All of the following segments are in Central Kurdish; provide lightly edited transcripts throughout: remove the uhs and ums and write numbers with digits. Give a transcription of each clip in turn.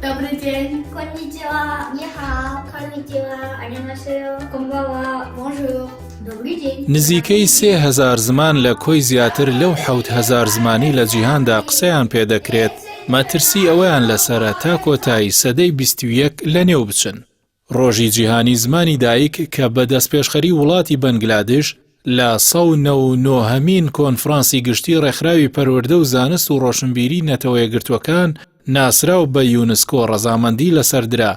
Добрый день. こんにちは。你好。こんにちは。안녕하세요。こんばんは。 Bonjour. Добрый день. نزیکەی 3000 زمان لە کۆی زیاتر لەو 7000 زمانی لە جیهاندا قسەیان پێدەکرێت، مەترسی ئەوەیان لەسەرە تا کۆتایی سەدەی 21 لەنێو بچن. ڕۆژی جیهانی زمانی دایک کە بە دەستپێشخەری وڵاتی بەنگلادش لە 199 هەمین کۆنفرانسی گشتی ڕێکخراوی پەروەردە و زانست و ڕۆشنبیری نەتەوەیەکگرتووەکان ناسراو بە یونسکۆ ڕەزامەندی لەسەر درا،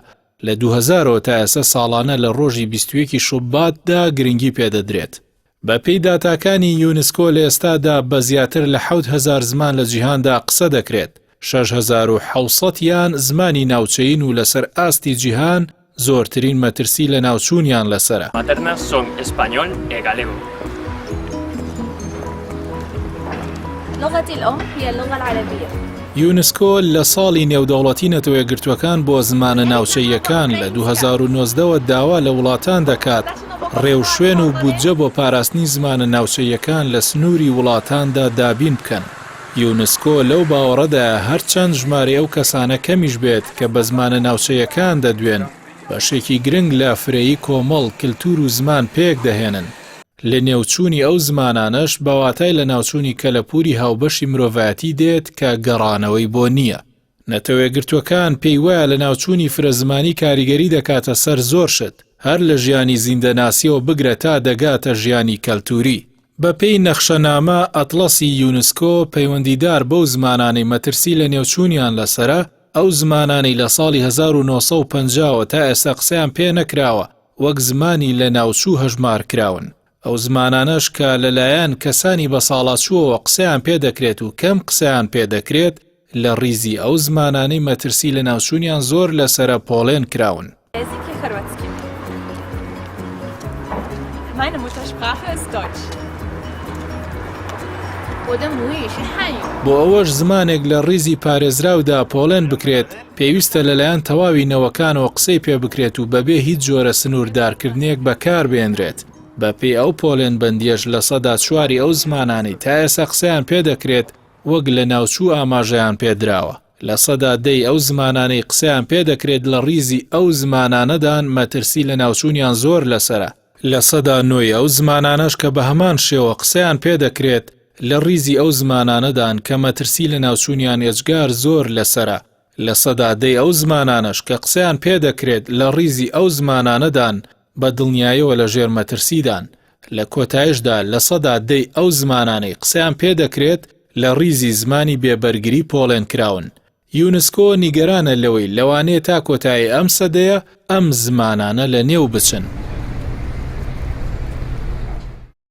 لە 2000 ەوە تا ئێستا ساڵانە لە ڕۆژی 21 شوباتدا گرنگی پێدەدرێت. بە پێی داتاکانی یونسکۆ لە ئێستادا بە زیاتر لە 7000 زمان لە جیهاندا قسە دەکرێت، 6700 یان زمانی ناوچەیین و لەسەر ئاستی جیهان زۆرترین مەترسی لەناوچوونیان لەسەرە. Maternas son español e galego. لغتي الأم هي اللغة العربية. یونسکۆ لە ساڵی نێودەوڵەتی نەتەوەیەکگرتووەکان بۆ زمانە ناوچەییەکان لە 2019 وە داوا لە وڵاتان دەکات ڕێوشوێن و بودجە بۆ پاراستنی زمانە ناوچەییەکان لە سنووری وڵاتاندا دابین بکەن. یونسکۆ لەو باوەڕەدایە هەرچەند ژمارەی ئەو کەسانە کەمیش بێت کە بە زمانە ناوچەییەکان دەدوێن، بەشێکی گرنگ لە فرەیی کۆمەڵ، کلتور و زمان پێک دەهێنن. لەنێوچوونی ئەو زمانانەش بە واتای لەناوچوونی کەلەپووری هاوبەشی مرۆڤایەتی دێت کە گەڕانەوەی بۆ نییە. نەتەوەیەکگرتووەکان پێی وایە لەناوچوونی فرەزمانی کاریگەری دەکاتە سەر زۆر شت، هەر لە ژیانی زیندەناسییەوە بگرە تا دەگاتە ژیانی کەلتووری. بەپێی نەخشەنامە ئەتڵەسی یونسکۆ پەیوەندیدار بەو زمانانەی مەترسی لەنێوچوونیان لەسەرە، ئەو زمانانەی لە ساڵی 1950 وە تا ئێستا قسەیان پێ نەکراوە وەک زمانی لەناوچوو هەژمار کراون. ئەو زمانانەش کە لەلایەن کەسانی بەساڵاچووەوە قسەیان پێ دەکرێت و کەم قسەیان پێ دەکرێت لە ڕیزی ئەو زمانانەی مەترسی لەناوچوونیان زۆر لەسەرە پۆڵێن کراون. Jezik je hrvatski. Meine Muttersprache ist Deutsch. 我的母语是汉语。 بۆ ئەوەش زمانێک لە ڕیزی پارێزراودا پۆڵێن بکرێت، پێویستە لەلایەن تەواوی نەوەکانەوە قسەی پێ بکرێت و بەبێ هیچ جۆرە سنووردارکردنێک بەکاربهێنرێت. بەپێی ئەو پۆلێنبەندییەش 4% ی ئەو زمانانەی تا ئێستا قسەیان پێ دەکرێت وەک لەناوچوو ئاماژەیان پێ دراوە. 10% ی ئەو زمانانەی قسەیان پێ دەکرێت لە ڕیزی ئەو زمانانەدان مەترسی لەناوچوونیان زۆر لەسەرە. 9% ی ئەو زمانانەش کە بە هەمان شێوە قسەیان پێ دەکرێت لە ڕیزی ئەو زمانانەدان کە مەترسی لەناوچوونیان ئێجگار زۆر لەسەرە. 10% ی ئەو زمانانەش کە قسەیان پێ دەکرێت لە ڕیزی ئەو زمانانەدان بە دڵنیایەوە لە ژێر مەترسیدان. لە کۆتایشدا 10% ی ئەو زمانانەی قسەیان پێ دەکرێت لە ڕیزی زمانی بێ بەرگری پۆڵێن کراون. یونسکۆ نیگەرانە لەوەی لەوانەیە تا کۆتایی ئەم سەدەیە ئەم زمانانە لە نێو بچن.